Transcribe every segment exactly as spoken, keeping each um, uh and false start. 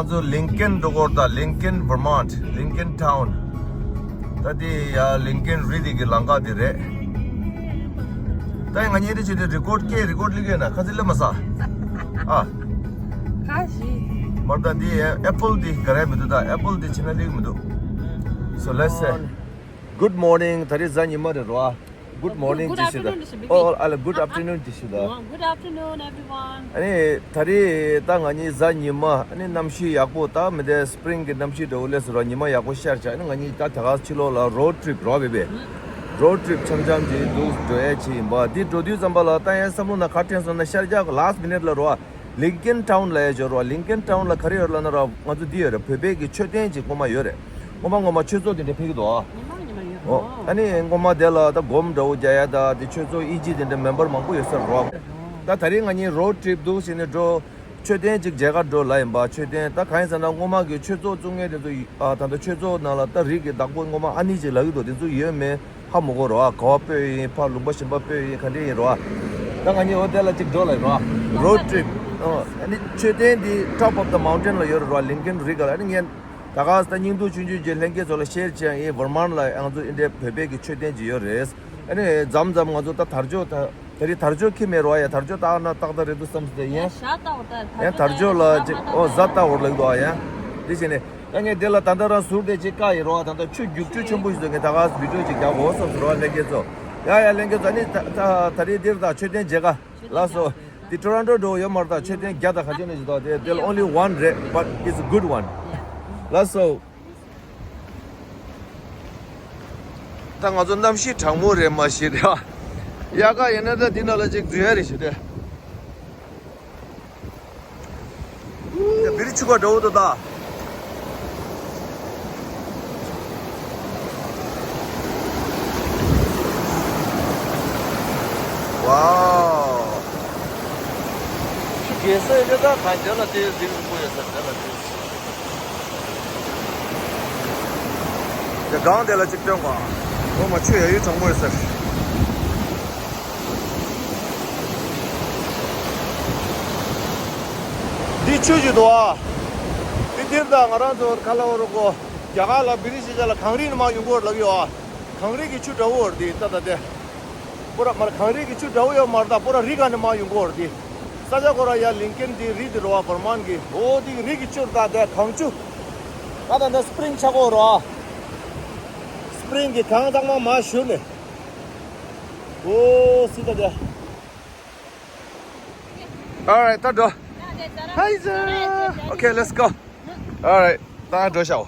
ཚོ་ལིང་ཀན་འགྲོ་གོ་ད། ལིང་ཀན་ཝར་མོན་ཊི། ལིང་ཀན་ཊའུན། ད་དེ་ཡ་ལིང་ཀན་རི་དེ་གི་ལམ་ཁ་དེ་རེད། ད་ང་གཉིས་དེ་བྱས་ཏེ་རི་ཀོཌ་སྐད་རི་ཀོཌ་ལི་གེ་ན་ཁ་ཚིག་ལ་མ་ས། ཨ། ཁ་ཞིག་མར་ད་དེ་ཨེ་པལ་དེ་ག་རེ་མི་འདུག་ད་ཨེ་པལ་དེ་ཕྱི་ན་ལིག་མི་འདུག So let's say good morning. ད་རེས་གཟའ་ཉི་མ་རེད་རོ། Good morning. Good afternoon. Oh, good afternoon. Good afternoon. Good afternoon, everyone. ཨ་ནི་ད་རེས་ད་ང་གཉིས་གཟའ་ཉི་མ། ཨ་ནི་གནམ་གཤིས་ཡག་པོ། ད་མི་དེ་སི་པི་རིང་གི་གནམ་གཤིས་འདྲ་བོ་ལས་སུ་ར། ཉི་མ་ཡག་པོ་ཤར་བྱ། ཨ་ནི་ང་གཉིས་ད་ད་ག་ཕྱི་ལོགས་ལ་རོཌ་ཊི་རིབ་རོ་བེ་བེ། རོཌ་ཊི་རིབ་འཆམ་འཆམ་གྱིས་འདུག་འགྲོ་ཡས་ཅིག་ཡིན་པ། འདི་འགྲོ་དུས་ཙམ་པ་ལ་ད་ཡང་བསམ་བློ་ནང་ག་དྲན་སོང་ན་ཤར་རྒྱག་གི་ལཱ་སི་མི་ནིཊ་ལ་རོ། ལིང་ཀན་ཊའུན་ལ་ཡ་འབྱོར་བ། ལིང་ཀན་ཊའུན་ལ་ག་རེ་ཡོད་ལབ་ན་ར། ང་ཚོ་འདི་ཡོད་རེད། བོད་པའི་གི་མཆོད་རྟེན་ཅིག་སྔོན་མ་ཡོད་རེད། སྔོན་མ་སྔོན་མ་ཆོས་ཚོགས་དེ་འདྲ་ཕེབས་ཀྱི་འདུག་ཨ། ཨོ། ཨ་ནི་སྔོན་མ་དེ་ལ་ད་སྒོམ་འདྲ་བོ་རྒྱག་ཡ་ད་དེ་ཆོས་ཚོགས་དབྱིན་ཇི་དེ་འདྲ་མེམ་བར་མང་པོ་ཡོད་ས་རེད་རོ། ད་ད་རེས་ང་གཉིས་རོཌ་ཊི་རིབ་འདུག་ཟེར་ནས་འགྲོ། མཆོད་རྟེན་ཅིག་མཇལ་ཁ་འགྲོ་ལབ་ཡིན་པ། མཆོད་རྟེན་ད་གང་ཡིན་ཟེར་ན་སྔོན་མ་གི་ཆོས་ཚོགས་བཙུགས་མཁན་དེ་ཚོ་ཡི་ཨ། ད་ལྟ་ཆོས་ཚོགས་ནང་ལ་ད་རིགས་ཀྱི་བདག་པོ་སྔོན་མ་ཨ་ནི་ཅིག་ལབ་ཀྱི་འདུག་དེ་ཚོ་ཡོད་མེད་ཧ་མ་གོ་རོ་ཨ། ག་བ་སྤོས་ཡིན། ཕར་ལུང་པ་གཞན་པ་སྤོས་ཡིན། ག་འདྲ་ཡིན་རོ་ཨ། ད་ང་གཉིས་འོ་དེ་ལ་ཅིག་འགྲོ་ལབ་རོ་ཨ། རོཌ་ཊི་རིབ། ཨ་ནི་མཆོད་རྟེན་འདི་top of the mountain ལ་ཡོད་རེད་རོ་ཨ། ལིང་ཀན་རི་ག་ལ། ཨ་ནི་ངས་ད་ག་ས་ད་སྙིང་སྡུག་ཆུང་ཆུང་བྱས་ལྷན་རྒྱས་ཚོ་ལ་ཤེར་བྱས་ཡིན། ཝར་མོན་ཊི་ལ་ང་ཚོ་འདི་འདྲའི་བོད་པའི་གི་མཆོད་རྟེན་ཅིག་ཡོད་རེད། ཨ་ནི་མཚམས་མཚམས་ང་ཚོ་ད་དར་ལྕོག་ད། ད་རེས་དར་ལྕོག་འཁྱེར་མེད་རོ་ཡ། དར་ལྕོག་བཏགས་ན་ཏག་ཏག་རེད་འདུག་བསམ་སོང་སྟེ་ཡིན། ཡ་ཞྭ་བཏགས་པ་ད། ཡ་དར་ལྕོག་ལ་ཅིག་ཨོ་གཟའ་བཏགས་པ་ལབ་འདུག་ཨ། ཡ་འདི་བྱས་ནས་ད་ངས་འདི་ལ་ད་ལྟ་རང་ཟུར་དེ་ཅིག་བཀག་ཡིན་རོ། ད་ལྟ་ཆུ་རྒྱུག་ཆུ་ཆེན་པོ་ཞིག་འདུག་ངས་ད་ག་བི་ཌིའོ་ཅིག་རྒྱག་དགོས་བསམ་སོང་རོ་ལྷན་རྒྱས་ཚོ། ཡ་ཡ་ལྷན་རྒྱས་ཚོ། ཨ་ནི་ད་ད་ད་རེས་འདིར་ད་མཆོད་རྟེན་མཇལ་ཁ་ལགས་སོ། འདི་ཊོ་རོན་ཊོ་འགྲོ་ཡོད་མ་རེད། ད་མཆོད་རྟེན་བརྒྱ་དང་ག་ཚོད་ནས་ཞིག་འདུག་དེ་འདི་ལ་only one རེད། But it's a good one. ལགས་སོ། ད་ང་ཚོ་གནམ་གཤིས་གྲང་མོ་རེད་མ་གཞི་རེད་ཨ། དབྱར་ཁ་ཡིན་ན་ད་འདི་ནང་ལ་ཅིག་འཛུལ་ཡ་རེད་ཞུ་དེ། ད་བི་རི་ཆུ་ཁ་འདྲ་བོ་འདུག་ད། ཝའོ། རྒྱལ་ས་ཡིན་ན་ད་གང་དེ་ལ་དེ་རིགས་རིང་པོ་ཡོད་ས་དེ་ལ་དེ། དེ་སྒང་དེ་ལ་ཅིག་སྟོན་གོ། ཨོ་མ་ཆུ་ཡ་ཡུལ་གྲང་མོ་ཡོད་ས་རེད། འདི་ཆུ་ཞིག་འདུག་ཨ། འདི་འདིར་ད་ང་རང་ཚོ་ཁ་ལ་འོ་རོ་གོ། རྒྱ་གར་ལ་བི་རི་ཤི་ཅ་ལ་གངས་རི་ནས་མར་ཡོང་གི་ཡོད་ལབ་ཀྱི་ཡོད་ཨ། གངས་རི་གི་ཆུ་འདྲ་བོ་འདི་ད་ད་དེ། པོ་ར་མར་གངས་རི་གི་ཆུ་འདྲ་བོ་ཡོད་མ་རེད་ད། པོ་ར་རི་ག་ནས་མར་ཡོང་གི་ཡོད་རེད་དེ། ས་ཆ་ཁོ་ར་ཡ་ལིང་ཀན་དེ་རི་དེ་རོ་ཨ། བར་མན་གི་འོ་དེ་གི་རི་གི་ཆུ་རེད་ད། དེ་གངས་ཆུ། ད་ད་ད་སི་པི་རིང་ཆགས་ཀྱི་ཡོད་རོ་ཨ། སི་པི་རིང་གི་གངས་དྭངས་མ་མར་བཞུར་ནས། འོ་སི་ད་དེ། All right, ད་འགྲོ། Hi, sir. Okay, let's go. All right, ད་འགྲོ་ཤག་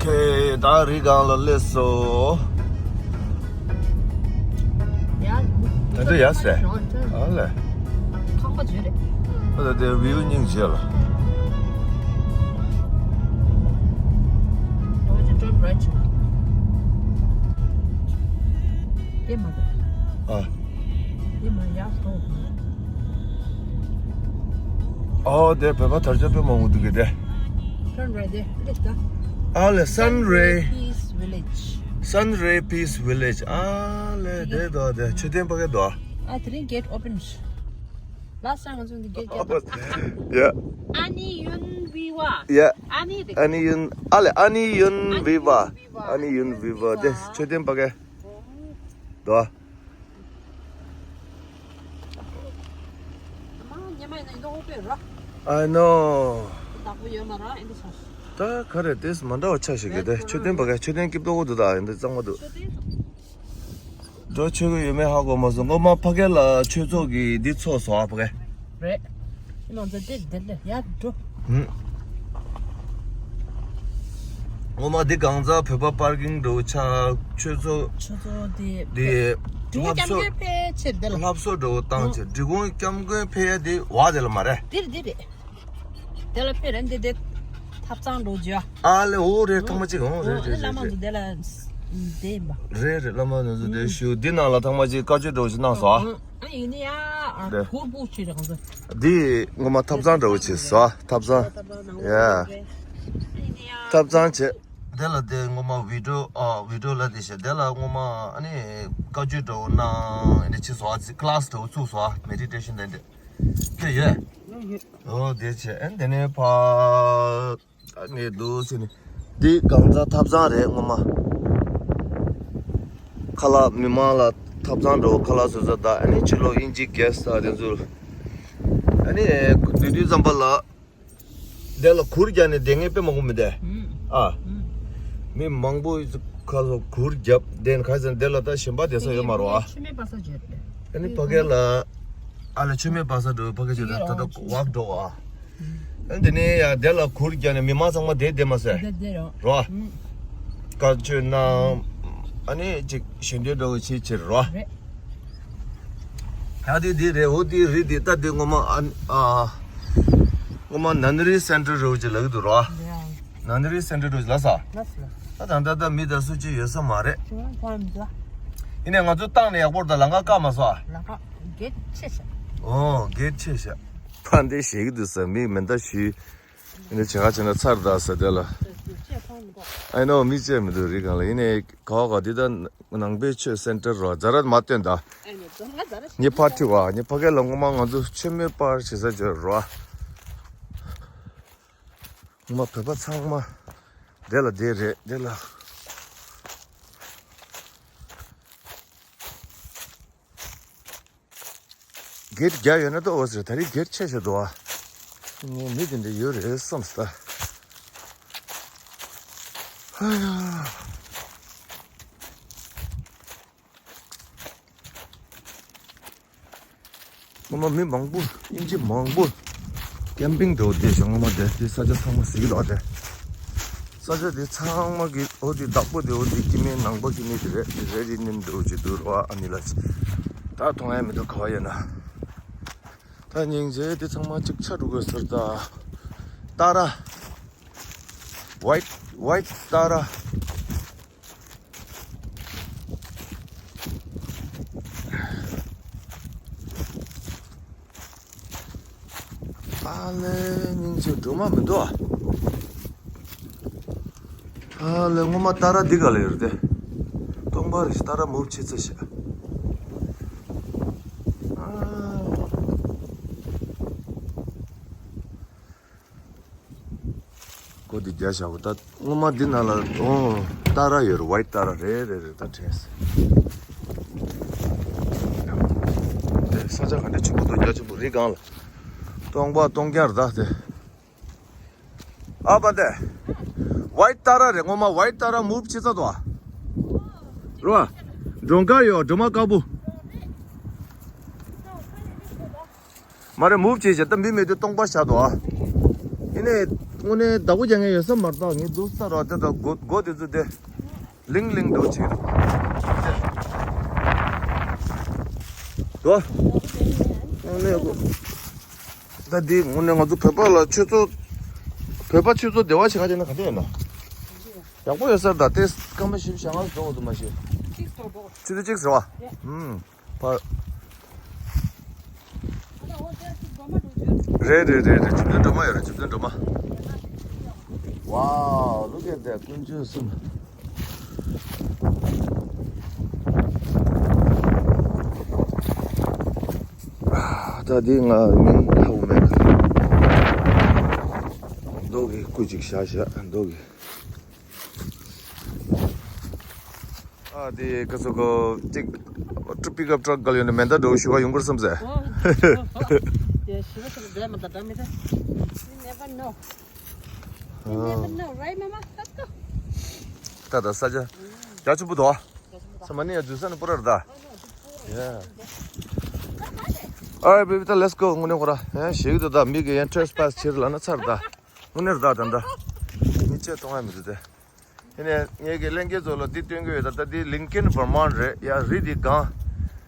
ཁེ་ད་རི་སྒང་ལ་སླེབས་སོང་། ཡ། ད་འདི་ཡ་སེ། ཨ་ལེ། ཁང་པ་བརྗོད་རེད། ཨ་ད་དེ་བིའུ་སྙིང་རྗེ་ལ། ཨོ་ཅི་ཀྲོན་ར་ཆུ། དེ་མ་རེད། ཨ། དེ་མ་ཡ་སོ། ཨོ་དེ་བོད་པ་དར་ཆ་དཔེ་མང་པོ་འདུག་གི་དེ། Turn right there. Just, uh, ཨ་ལེ། Sunray Peace Village. Sunray Peace Village. ཨ་ལེ། དེ་དོ་དེ་མཆོད་རྟེན་ཕ་གི་དོ། ཨ་དེ་རིང་གེ་ཊི་ཨོ་པན་རེད། Last time ང་ཚོ་འདི་གེ་ཊི་རྒྱབ་པ། Yeah. ཨ་ནི་ཡུན་བི་བ། Yeah. ཨ་ནི་རེད། ཨ་ནི་ཡུན། ཨ་ལེ། ཨ་ནི་ཡུན་བི་བ། ཨ་ནི་ཡུན་བི་བ། དེ་མཆོད་རྟེན་ཕ་གི་དོ། I know. ད་ག་རེ་དེས་མ་འདྲ་བ་ཆགས་ཤིག་གི་དེ་མཆོད་རྟེན་པ་ག་མཆོད་རྟེན་སྐྱིད་པོ་འདུག་ད་འདི་གཙང་མ་འདུག་འགྲོ་ཆོག་གི་ཡོད་མེད་ཧ་གོ་མ་སོང་། སྔོན་མ་ཕ་གི་ལ་ཆོས་ཚོགས་ཀྱི་འདི་ཚོགས་སོང་ཨ་ཕ་གི། རེད། ང་ཚོ་འདིར་འདིར་ལ་ཡར་འགྲོ། ཧུམ། སྔོན་མ་འདི་གང་ཚ་བོད་པ་པར་ཀིང་འགྲོ་ཆ་ཆོས་ཚོགས་ཆོས་ཚོགས་འདི་འདི་འགྲོ་ལྷབ་སྐྱབས་གསོ་མགོན་ཕེ་ཆེར་འདི་ལ་ལྷབ་གསོ་འགྲོ་བཏང་ཆེ་འབྲི་གུང་སྐྱབས་མགོན་ཕེ་ཡ་འདི་བ་དེ་ལ་མ་རེད། འདིར་འདིར་རེད། དེ་ལ་ཕེ་རེད་འདི་འདི་ཐབ་ཚང་འགྲོ་རྒྱུ་ཨ། ཨ་ལེ་འོ་རེད་ཐང་མ་གཅིག་འོ་རེད་རེད་བླ་མ་རེད་ཚོ་དེ་ལ་འདི་ཡིན་པ། རེད་རེད་བླ་མ་ཚོ་དེ་ཞུ་འདི་ནང་ལ་ཐང་མ་གཅིག་བཀའ་ཆོས་འགྲོ་ཞིག་གནང་སོང་ཨ། ཨ་ཡིན་ནི་ཡ་ཨ་རེད། གུར་བུ་ཆེ་རེད་གང་ཚོ། འདི་ངོ་མ་ཐབ་ཚང་འདྲ་བོ་ཆེ་སོ་ཐབ་ཚང་། ཡ། ཐབ་ཚང་བྱས། དེ་ལ་དེ་ངོ་མ་བི་ཌིའོ་ཨ་བི་ཌིའོ་ལ་དེ་བྱས་དེ་ལ་ངོ་མ་ཨ་ནི་བཀའ་ཆོས་འདྲ་བོ་གནང་ཨ་ནི་ཆེ་སོ་ཨ་ཅི་ཀི་ལ་སི་འདྲ་བོ་བཙུགས་སོ་ཨ་མེ་ཌི་ཊེ་ཤན་དེ་འདྲ་ཁྱོད་ཡོད། ཨོ་དེ་བྱས་ཨ་ནི་དེ་ནས་ཕ། ངས་འདུག་ཟེར་ནས། འདི་གང་ཚ་ཐབ་ཚང་རེད་སྔོན་མ། ཁ་ལག་མི་མང་ལ་ཐབ་ཚང་འགྲོ་ཁ་ལག་བཟོ་ས་དང་ཨ་ནི་ཕྱི་ལོགས་དབྱིན་ཇི་གེ་སི་ཊི་དང་དེ་ཚོ། ཨ་ནི་དེ་དུས་ཙམ་པ་ལ། དེ་ལ་གུར་རྒྱག་ནས་བསྡད་མཁན་དཔེ་མང་པོ་མི་འདུག་ཨ། མི་མང་པོ་ཁ་ལ་གུར་རྒྱབ་བསྡད་ནས་ག་ཚོད་དེ་ལ་ད་གཞན་པ་བསྡད་ས་ཡོད་མ་རེད་ཨ། ཆུ་མིག་པ་ས་བརྗོད་རེད། ཨ་ནི་ཕ་གི་ལ། ཨ་ལ་ཆུ་མིག་པ་ས་འགྲོ་ཕ་གི་ཆུ་ད་ད་ད་ཝག་འགྲོ་ཨ། ཨ་ནི་དེ་ནས་ཡ་དེ་ལ་གུར་རྒྱག་ནས་མི་མང་ཚང་མ་བསྡད་བསྡད་མ་ཟེར། བསྡད་བསྡད་རོགས། རོ། ཨུམ། བཀའ་ཆོས་གནང་། ཨ་ནི་ཅིག་ཞལ་འདོན་འགྲོ་བའི་ཆེད་ཕྱིར་རོ། རེད། ད་དེ་དེ་རེད་འོ་དེ་རེད་དེ་ད་དེ་ངོ་མ་ཨ་ཨ། ངོ་མ་ནན་རི་སེན་ཊར་རོ་ཅིག་ལབ་ཀྱི་འདུག་རོ། རེད། ནན་རི་སེན་ཊར་རོ་ཅིག་ལབ་ས། ལབ་ས། ད་ད་ད་ད་མི་ད་སུ་ཅིག་ཡོད་ས་མ་རེད། ཁྱོད་རང་ཕར་མི་འགྲོ། ཡིན་ནའི་ང་ཚོ་བཏང་ནས་ཡག་པོ་རེད་ད་ལམ་ཁ་བཀག་མ་སོང་ཨ། ལམ་ཁ་གེ་ཊི་ཕྱེ་ཤག་ཨོ་གེ་ཊི་ཕྱེ་ཤག་ཕ་འདི་ཞེ་གི་འདུག་ས་མི་མེ་མདའ་ཞུས། ཡིན་ནའི་བྱེད་ག་བྱེད་ན་ཚར་ད་ཟེར་དེ་ལ། ཨའི་ནོ་མི་བཅད་མི་འདུག་རི་སྒང་ལ་ཡིན་ནའི་ག་བ་ག་འདི་ད་ནང་པའི་ཆོས་སེན་ཊར་རོ་ཛ་ར་མ་སྟོན་ད། ངའི་ཕར་ཁྲི་བ་ངའི་ཕ་གི་ལ་ངོ་མ་ང་ཚོ་ཆོས་མེད་པར་བྱེད་ས་བརྗོད་རོ། ངོ་མ་བོད་པ་ཚང་མ་དེ་ལ་དེ་རེད་དེ་ལ། གེ་ཊི་རྒྱག་ཡོད་ན་ཏོ་འོ་ཟེར་ད་རེས་གེ་ཊི་ཕྱེ་བཞག་འདུག་ཨ། ངས་མི་དེ་འདྲ་ཡོད་རེད་བསམ་སོང་ད། ཧ་ཡ། སྔོན་མ་མི་མང་པོ་དབྱིན་ཇི་མང་པོ་ཀེམ་པིང་འགྲོ་བསྡད་བྱུང་། སྔོན་མ་དེ་དེ་ས་ཆ་ཚང་མ་ཟིག་ལོག་དེ། ས་ཆ་དེ་ཚང་མ་གི་འོ་དེ་བདག་པོ་དེ་འོ་དེ་སྐྱེ་དམན་ནང་པ་སྐྱེ་དམན་དེ་རེད་དེ་རེད་དེ་ནི་འགྲོ་བྱེད་དུ་རོ་ཨ་ནི་ལ་ཅི། ད་མཐོང་ཡ་མི་འདུག་ག་བ་ཡོད་ན། ད་སྙིང་རྗེ་དེ་ཚང་མ་གཅིག་ཆ་འགྲོ་དགོས་ཟེར་ད། ཏཱ་ར། ཝའིཊ་ཝའིཊ་ཏཱ་ར། ཨ་ལེ་སྙིང་རྗེ་སྒྲོལ་མ་མི་འདུག་ཨ། ཨ་ལེ་སྔོན་མ་ཏཱ་ར་འདི་ག་ལ་ཡོད་རེད་དེ། སྟོང་པ་རེད་ཏཱ་ར་མུབ་བྱེད་ཚེ་ཤག་ཨ། གོ་འདི་རྒྱ་བཞག་གོ་ད་སྔོན་མ་འདི་ནང་ལ་ཨོ་ཏཱ་ར་ཡོད་རེད། ཝའིཊ་ཏཱ་ར་རེད་རེད་རེད་ད་དྲན་སོང་། དེ་ས་ཆ་ག་འདྲ་ཆེན་པོ་འདུག་རྒྱ་ཆེན་པོ་རི་སྒང་ལ་སྟོང་པ་སྟོང་རྐྱང་རེད་ད་དེ། ཨ་པ་དེ་ཝའིཊ་ཏཱ་ར་རེད། སྔོན་མ་ཝའིཊ་ཏཱ་ར་མུབ་བྱེད་ཚར་འདུག་ཨ། རོ་ཨ། སྒྲོལ་དཀར་ཡོད་སྒྲོལ་མ་དཀར་པོ། མ་རེད་མུབ་བྱས་བྱས་ད་མི་མེད་དུས་སྟོང་པ་བཞག་འདུག་ཨ། ཡིན་ནའི་དངོས་གནས་བདག་པོ་རྒྱག་མཁན་ཡོད་ས་མ་རེད་ད། ངས་འདུག་ས་ར་དེ་ད་སྒོ་སྒོ་དེ་ཚོ་དེ་ལིང་ལིང་འདུག་བྱས་འདུག་དོ། དངོས་གནས་ད་འདི་དངོས་གནས་ང་ཚོ་བོད་པ་ལ་ཆོས་ཚོགས་བོད་པ་ཆོས་ཚོགས་བདེ་བ་ཞིག་ག་དེ་ན་ག་དེ་ཡོད་ན། ཡག་པོ་ཡོད་ས་རེད་ད། དེ་སྐར་མ་བཞི་བཅུ་ཞེ་ལྔ་འགྲོ་འདུག་མ་ཤེས། ཆུ་ཚོད་གཅིག་ཟེར་བ། ཧུམ། ཕར། རེད་རེད་རེད་རེད། བཅུ་བདུན་སྒྲོལ་མ་ཡོད་རེད། བཅུ་བདུན་སྒྲོལ་མ། Wow, look at that. ཀུན་སྤྱོད་གསུམ། ད་འདི་ང་མིང་ཧ་གོ་མེད་གི། མདོ་གི་སྐུ་ཅིག་བཞག་བཞག་མདོ་གི། ཨ་དེ་ཀ་ཚོ་གོ་ཅིག་ཊི་པིག་ཨབ་ཊྲག་ག་ལ་ཡོད་ནས་མེ་མདའ་འགྲོ་ཞུ་བ་ཡོང་གི་རེད་བསམ་ཟེར། ཞི་བ་ཞིག་ལ་འདྲ་མི་འདྲ་འདྲ་མི་འདྲ། You never know. You never know, right, Mama? Let's go. ད་ད་ས་ཆ་རྒྱ་ཆེན་པོ་འདུག་ཨ། ས་མ་ནི་ཡ་འཛུལ་ས་ནི་པོ་ར་ར་ད། Yeah. Alright, baby, ད་let's go. དངོས་གནས་ཁོ་ར་ཡང་ཞིག་འདུག་ད་མི་གི་ཡང་trespass་བྱེད་ལ་ན་ཚར་ད། དངོས་གནས་ར་ད་ད་ད། མི་ཆེ་གཏོང་ཡ་མི་འདུག་དེ། དེ་ནས་ངེད་ཀྱི་ལྷན་རྒྱས་ཚོ་ལ་འདི་སྟོན་གྱི་ཡོད། ད་ལྟ་འདི་Lincoln Vermont རེད་ཡ། རི་འདི་སྒང་།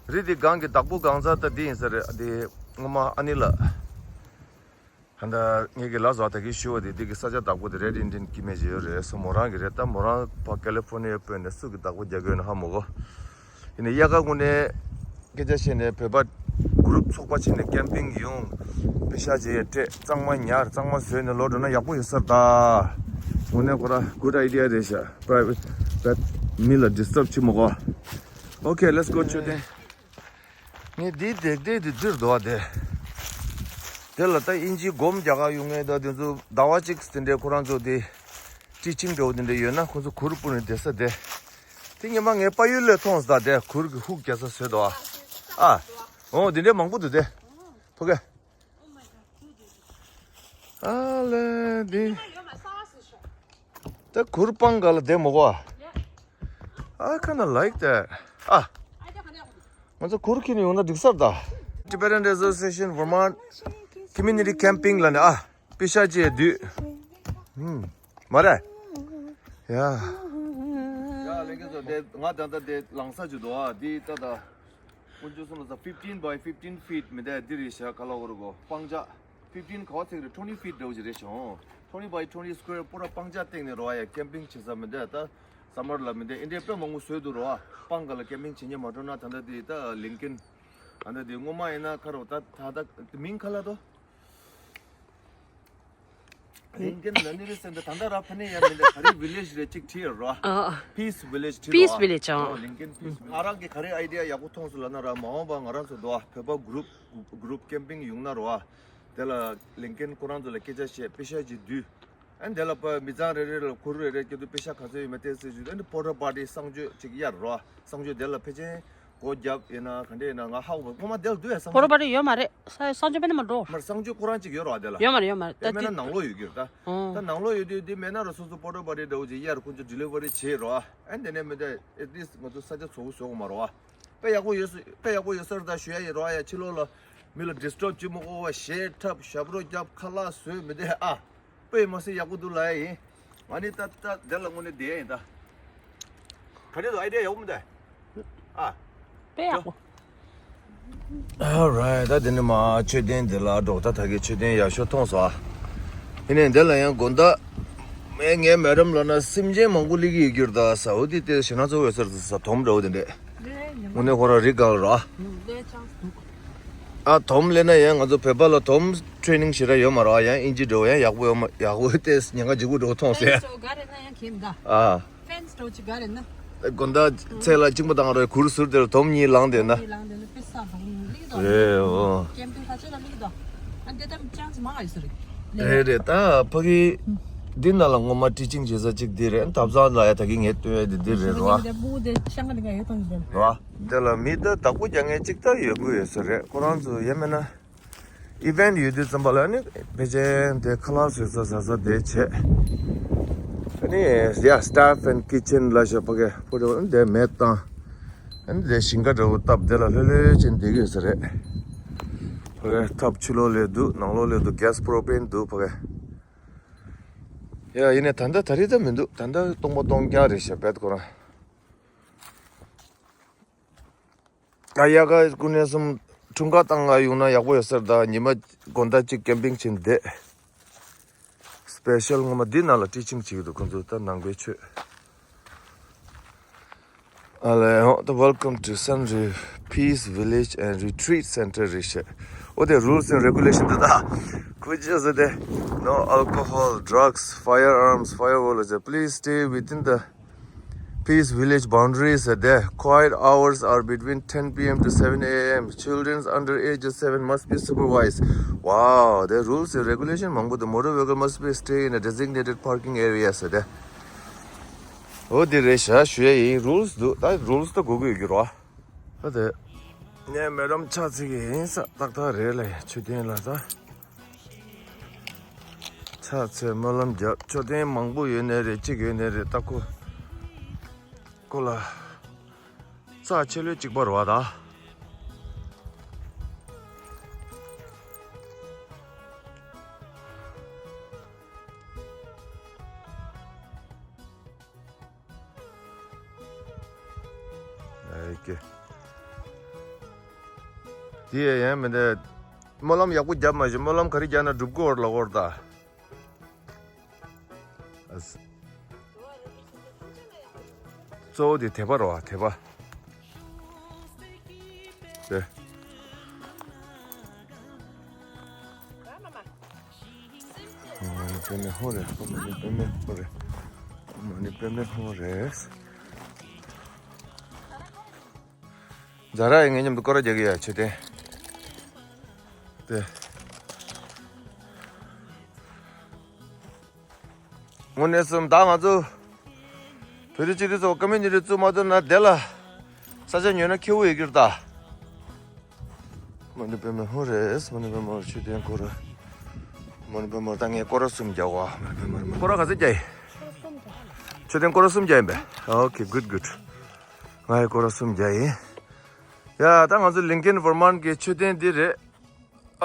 རི་འདི་སྒང་གི་བདག་པོ་སྒང་ཚང་ད་འདི་ཡིན་ས་རེད། འདི་སྔོན་མ་ཨ་ནི་ལགས། ད་ལྟ་ངེད་ཀྱི་ལགས་སོ་ད་གིན་ཞུ་བ་དེ་འདི་གི་ས་ཆ་བདག་པོ་དེ་རེད། ཨིན་ཌི་ཡན་ཀི་མེ་ཇི་ཡོད་རེད་སོ། མོ་རང་གི་རེད། ད་མོ་རང་ཕ་ཀེ་ལི་ཕོར་ནི་ཡ་སྤོས་ནས་སུ་གི་བདག་པོ་རྒྱག་གི་ཡོད་ན་ཧ་མ་གོ། ཡིན་ནའི་དབྱར་ཁ་དངོས་གནས་སྐད་ཆ་བཤད་ནས་བོད་པ་གུ་རུབ་ཚོགས་པ་བྱས་ནས་ཀེམ་པིང་ཡོང་། པེ་ཤག་ཅིག་ཡ་སྤྲད། གཙང་མ་ཉར། གཙང་མ་བཟོས་ནས་ལོག་འགྲོ་ན་ཡག་པོ་ཡོད་ས་རེད་ད། དངོས་གནས་ཁོ་ར་good idea རེད་ཤག private but མི་ལ་disturb བྱེད་མི་དགོས། Okay, let's go. མཆོད་རྟེན། ངས་འདིའི་འདེགས་འདེགས་དེ་འདིར་འདུག་བ་དེ། དེ་ལ་ད་ཨིན་ཇི་སྒོམ་རྒྱག་ག་ཡོང་ངེས་ད། དེ་ཚོ་ཟླ་བ་གཅིག་དེ་འདྲའི་ཁོ་རང་ཚོ་དེ་ཊི་ཆིང་འདྲ་བོ་དེ་འདྲ་ཡོད་ན་ཁོ་ཚོ་གུར་སྤུར་ནས་བསྡད་ས་དེ། དེ་ཉི་མ་ངའི་ཕ་ཡུལ་ལ་མཐོང་སོང་ད། དེ་གུར་གྱི་ཧུག་རྒྱག་ས་བཟོས་འདུག་ཨ། ཨ། འོ་དེ་འདྲའི་མང་པོ་འདུག་དེ། ཕ་གི། ཨ་ལེ་འདི། ད་གུར་སྤང་ག་ལ་བསྡད་མོ་གོ། I kinda like that. ཨ། ང་ཚོ་གུར་ཁྱེར་ནས་ཡོང་ན་འགྲིག་ས་རེད་ད། Tibetan Association Vermont Community Camping ལ་ནི་ཨ། པེ་ཤག་ཅིག་བསྡུས། ཧུམ། མ་རེད། ཡ། ཡ་ལེགས་སོ། དེ་ང་ད་ལྟ་དེ་ལངས་ས་ཅིག་འདུག་ཨ། འདི་ད་ད། ཀུན་སྤྱོད་གསུམ་ལ་ས་fifteen by fifteen feet མི་འདུག་འདི་རེད་ཤག་ག་ལ་འོར་གོ་སྤང་བྱ། fifteen ག་བ་ཚིག་རེད། twenty feet འདྲ་བོ་ཅིག་རེད་ཤག twenty by twenty square པོ་ར་སྤང་བྱ་སྟེང་ནས་རོ་ཨ་ཡ་ཀེམ་པིང་བྱེད་ས་མི་འདུག་ད་སམ་མར་ལ་མི་འདུག་ཨིན་འདྲའི་དཔེ་མང་པོ་བཟོས་འདུག་རོ་ཨ། སྤང་ག་ལ་ཀེམ་པིང་བྱེད་མཁན་མ་འགྲོ་ན་ད་ལྟ་དེ་ད་ལིང་ཀིན། ད་ལྟ་དེ་སྔོན་མ་ཡིན་ན་ཁ་རོ་ད་ད་ད་མིང་ག་ལ་དོ། ལིང་ཀིན་ལ་ནི་རེད་ཟེར་འདི་ད་ལྟ་ར་ཕ་ནས་ཡར་མི་འདི་ག་རེ་ཝི་ལེཇ་རེད་ཅིག་བྲིས་ཡོད་རོ། ཨ། Peace Village བྲིས་རོ། Peace Village ཨ། ལིང་ཀིན་Peace Village ང་རང་གིས་ག་རེ་ཨའི་ཌི་ཡ་ཡག་པོ་མཐོང་སོང་ལབ་ན་ར་མ་འོངས་པ་ང་རང་ཚོ་འདུག་ཨ་བོད་པ་གུ་རུབ་གུ་རུབ་ཀེམ་པིང་ཡོང་ན་རོ་ཨ། དེ་ལ་ལིང་ཀིན་ཁོ་རང་ཚོ་ལ་སྐད་ཆ་བཤད་པེ་ཤ་ཅིག་བསྡུས། ཨ་ནི་དེ་ལ་ཕ་མི་ཚང་རེ་རེ་ལ་གུར་རེ་རེ་སྐྱེ་དུས་པེ་ཤ་ག་ཚོད་ཡོད་མེད་བལྟས་ཟེར་ཞུས་ཨ་ནི་པོ་ཊར་པ་ཊི་གསང་སྤྱོད་ཅིག་གཡར་རོ་ཨ། གསང་སྤྱོད་དེ་ལ་ཕལ་ཆེར། སྒོ་རྒྱབ་ཡིན་ན་ག་འདྲ་ཡིན་ན་ང་ཧ་གོ་བ་སྔོན་མ་དེ་ལ་དུས་ཡ་སང་། པོ་ཊར་པ་ཊི་ཡོད་མ་རེད། ས་གསང་སྤྱོད་པ་ནི་མ་འགྲོ། མར་གསང་སྤྱོད་ཁོ་རང་གཅིག་ཡོད་རོགས་དེ་ལ། ཡོད་མ་རེད་ཡོད་མ་རེད་ད། དེ་མེད་ན་ནང་ལོགས་ཡོད་ཀྱི་རེད་ད། ཨོ། ད་ནང་ལོགས་ཡོད་དུས་དེ་མེད་ན་ར་སོ་སོ་པོ་ཊར་པ་ཊི་འདྲ་བོ་ཅིག་གཡར་ཁོ་ཚོ་ཌི་ལི་ཝ་རི་བྱེད་རོགས་ཨ། ཨ་ནི་དེ་ནས་མི་འདྲ་at least ང་ཚོ་ས་ཆ་ཚོ་བཟོ་གི་མ་རོགས་ཨ། དཔེ་ཡག་པོ་ཡོད་ས་དཔེ་ཡག་པོ་ཡོད་ས་རེད་ད་ཞུ་ཡ་ཡིན་རོགས་ཨ། ཡ་ཕྱི་ལོགས་ལ་མི་ལ་ཌི་སི་ཊརབ་བྱེད་མ་དགོས་པ་གཞས་འཁྲབ་ཞབས་བྲོ་རྒྱབ་ཁ་ལག་བཟོས་མི་འདྲ་ཨ། དཔེ་མ་སྲིད་ཡག་པོ་འདུག་ལབ་ཡ་ཡིན། ང་ནི་ད་ད་དེ་ལ་དངོས་གནས་བསྡད་ཡ་ཡིན་ད། ག་འདྲ་འདུག་ཨའི་ཌི་ཡ་ཡག་པོ་མི་འདུག་ཨ། དཔེ་ཡག་པོ། Alright ད་དེ་ནི་མ་མཆོད་རྟེན་དེ་ལ་འགྲོ་ད་ད་གི་མཆོད་རྟེན་ཡག་ཤོས་མཐོང་སོང་ཨ། ཡིན་ནའི་འདི་ལ་ཡང་དགོང་དག་མེ་ངའི་མེ་རམ་ལ་ན་སེམས་ཅན་མང་པོ་སླེབས་ཀྱི་ཡོད་རྒྱུར་ད་ས་འོ་དེ་དེ་ཞེ་ན་ཚོ་འོད་ཟེར་ས་དོམ་འདྲ་བོ་དེ་འདྲས། དངོས་གནས་ཁོ་རང་རི་སྒང་ལ་ར། ཨ་དོམ་ལེན་ན་ཡང་ང་ཚོ་བོད་པ་ལ་དོམ་ཊི་རེ་ནིང་ཞེ་དྲག་ཡོད་མ་རེད་ཡང་ཨིན་ཇི་འདྲ་བོ་ཡང་ཡག་པོ་ཡོད་མ་ཡག་པོ་ཏེ་ཉེན་ཁ་ལྗིད་པོ་འདྲ་བོ་མཐོང་སོང་ཡ། ཕེན་སི་འདྲ་བོ་ག་རེ་ན་ཡང་ཁྱིམ་ད། ཨ། ཕེན་སི་འདྲ་བོ་ཅིག་ག་རེ་ན། དགོང་དག་ཚལ་ལ་གཅིན་པ་བཏང་རོགས་གུར་ཟུར་དེར་དོམ་གཉིས་ལངས་བསྡད་ན། གཉིས་ལངས་བསྡད་ན་དཔེ་ས་བག་ལུང་ལིག་དོ། རེད་འོ། ཀེམ་པིང་ལྷ་ཆོས་ལ་ལིག་དོ། ཨ་འདི་ད་ཅང་ཙི་མང་ཨ་ཡོད་ས་རེད། རེད་རེད་ད་ཕ་གི། འདི་ནང་ལ་སྔོན་མ་ཊི་ཆིང་བྱེད་ས་གཅིག་འདི་རེད། ཐབ་ཚང་ལ་ཡ་ད་གི་ངས་སྟོན་ཡ་འདི་འདི་རེད་རོ། རོ། འདི་ལ་མི་ད་བདག་པོ་རྒྱག་མཁན་གཅིག་ད་ཡོད་དགོས་ཡོད་ས་རེད། ཁོ་རང་ཚོ་ཡོད་མེད་ན། ཨི་ཝེན་ཡོད་དུས་ཙམ་པ་ལ་ནི་ཕལ་ཆེར་དེ་ཁ་ལག་བཟོས་ས་ཟ་ས་དེ་བྱས། ཨ་ནི་ཡ་staff and kitchen ལ་ཞབས་ཕ་གི་ཕུ་དེ་མེད་བཏང་། ཨ་ནི་དེ་ཞིང་ཁ་འདྲ་བོ་བཏབ་དེ་ལ་ལྷོད་ལྷོད་ཅན་བསྡད་ཀྱི་ཡོད་ས་རེད། ཕ་གི་ཐབ་ཕྱི་ལོགས་ལ་འདུག་ནང་ལོགས་ལ་འདུག gas propane འདུག་ཕ་གི། ཡ་ཡིན་ནའི་ད་ལྟ་ད་རེས་ད་མི་འདུག་ད་ལྟ་སྟོང་པ་སྟོང་རྐྱང་རེད་ཤག་བེད་ཁོ་རང་། ཨ་ཡ་ག་ཀུན་ནས་གསུམ་འཁྲུངས་སྐར་བཏང་ག་ཡོང་ན་ཡག་པོ་ཡོད་ས་རེད་ད། ཉི་མ་དགོང་དག་གཅིག་ཀེམ་པིང་བྱེད་བསྡད། སི་པེ་ཤལ་ངོ་མ་འདི་ནང་ལ་ཊི་ཆིང་བྱེད་ཀྱི་འདུག་ཁོང་ཚོ་ད་ནང་པའི་ཆོས། ཨ་ལས་ཧོ་ད། Welcome to Sunreef Peace Village and Retreat Center རེད་ཤག་འོ་དེ་rules and regulation དེ་ད་ཁུ་ཅི་ཟེར་དེ། No alcohol, drugs, firearms, fireworks. Please stay within the Peace Village boundaries ཟེར་དེ། Quiet hours are between ten p.m. to seven a.m. Children under age of seven must be supervised. Wow, the rules and regulation མང་པོ་འདུག Motor vehicle must be stay in a designated parking area ཟེར་དེ། འོ་དེ་རེད་ཤག་ཞུ་ཡ་ཡིན། rules འདུག་ད་rules ད་དགོས་ཀྱི་ཡོད་རྒྱུ་རོ། ད་དེ། ངས་མེ་ཌམ་ཕྱག་འཚལ་གྱི་ཡིན་ས་ཏག་ཏག་རེད་ལ། མཆོད་རྟེན་ལ་ད་ཕྱག་འཚལ་སྨོན་ལམ་རྒྱབ། མཆོད་རྟེན་མང་པོ་ཡོད་ནའི་རེད། གཅིག་ཡོད་ནའི་རེད། ད་ཁོ་ཁོ་ལ་རྩ་ཆེ་ལོས་གཅིག་པ་རེད་བ་ད། ཨེ་ཀེ། དེ་ཡང་མི་འདུག་སྨོན་ལམ་ཡག་པོ་བརྒྱབ་མ་ཤེས། སྨོན་ལམ་ག་རེ་བརྒྱབ་ན་འགྲུབ་ཀྱི་ཡོད་རེད་ལབ་ཀྱི་ཡོད་རེད་ད། ཨ་ས། གཙོ་བོ་དེ་དད་པ་རེད་བ། དད་པ། དེ། ཨོཾ་མ་ཎི་པདྨེ་ཧཱུྃ་རེ། ཨོཾ་མ་ཎི་པདྨེ་ཧཱུྃ་རེ། ཨོཾ་མ་ཎི་པདྨེ་ཧཱུྃ་རེ། ཛ་ར་ཡིས་ངའི་མཉམ་དུ་སྐོར་ར་རྒྱག་གི་ཡ། མཆོད་རྟེན་དེ། དངོས་གནས་སེམས་ད་ང་ཚོ་བོད་རིགས་སྤྱི་འཐུས་ཚོ་ཀོ་མིའུ་ནི་ཊི་བཙུགས་མ་ཐུབ་ན་དེ་ལ་ས་ཆ་ཉོས་ན་ཁེ་པོ་ཡོད་ཀྱི་རེད་ད། མ་ཎི་པདྨེ་ཧཱུྃ་རེ། མ་ཎི་པདྨེ་ཧཱུྃ་རེ། མཆོད་རྟེན་སྐོར་ར། མ་ཎི་པདྨེ་ཧཱུྃ་རེ། ད་ངས་སྐོར་ར་གསུམ་རྒྱག་གོ། མ་ཎི་པདྨེ་ཧཱུྃ་རེ། སྐོར་ར་ག་ཚོད་རྒྱག་ཡིན། མཆོད་རྟེན་སྐོར་ར་གསུམ་རྒྱག་ཡིན་པས། ཨོ་ཀེ། གུཌ་གུཌ། ང་ཡི་སྐོར་ར་གསུམ་རྒྱག་ཡིན། ཡ་ད་ང་ཚོ་ལིང་ཀན་ཝར་མན་གྱི་མཆོད་རྟེན་འདི་རེད།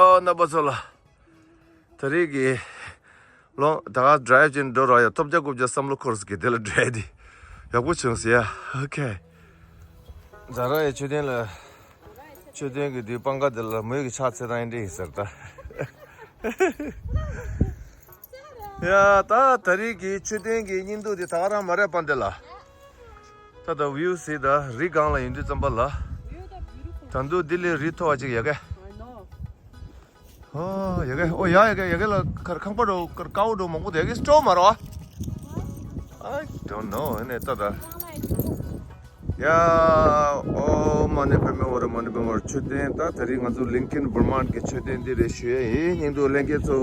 ཨོ་རྣམ་པ་ཚོ་ལ། ད་རེས་ཀྱི་ལོ་ད་ག་ཌ་རའིབ་ཅིག་འགྲོ་ར་ཡ། ཐོབ་རྒྱག་རྐུབ་རྒྱག་བསམ་བློ་འཁོར་ཟེར་གི་དེ་ལ་འགྲོ་ཡ་དེ་ཡག་པོ་བྱུང་ཟེར་ཡ། ཨོ་ཀེ། ཛ་ར་ཡི་མཆོད་རྟེན་ལ། མཆོད་རྟེན་གྱི་དུས་སྤང་ཁ་དེ་ལ་མོས་ཀྱི་ཕྱག་འཚལ་སྟངས་འདི་འདྲ་ཡིན་ཟེར་ད། ཡ་ད་ད་རེས་ཀྱི་མཆོད་རྟེན་གྱི་བརྙན་ཐུང་དེ་ད་ག་རང་མ་རེད་པ་འདི་ལ། ད་ད་བིའུ་ཟེར་ད་རི་སྒང་ལ་ཡིན་དུས་ཙམ་པ་ལ། ད་དུང་ལྡི་ལི་རི་མཐོ་བ་ཅིག་ཡ་གི། ཨོ་ཡ་གི། ཨོ་ཡ་ཡ་གི། ཡ་གི་ལ་ཁར་ཁང་པ་འགྲོ་ཁར་ཀའོ་འགྲོ་མང་པོ་དེ་གི་སྤྲོ་མ་རོ། I don't know. ཨ་ནི་ད་ད། ཡ། ཨོ་མ་ཎི་པདྨེ་ཧཱུྃ་རེ། མ་ཎི་པདྨེ་ཧཱུྃ་རེ། མཆོད་རྟེན་ད་ད་རེས་ང་ཚོ་ལིང་ཀན་ཝར་མན་གྱི་མཆོད་རྟེན་འདི་རེད་ཞུ་ཡ་ཡིན། སྙིང་སྡུག་ལྷན་རྒྱས་ཚོ།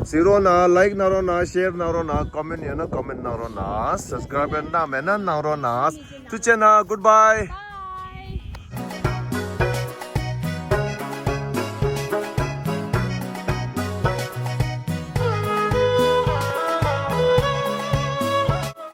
གཟིགས་རོགས་གནང་། ལའིཀ་གནང་རོགས་གནང་། ཤེར་གནང་རོགས་གནང་། ཀོ་མེན་ཡོད་ན་ཀོ་མེན་གནང་རོགས་གནང་། སབ་སི་ཀ་རའིབ་གནང་མེད་ན་གནང་རོགས་གནང་། ཐུགས་རྗེ་གནང་། གུཌ་བྷའི།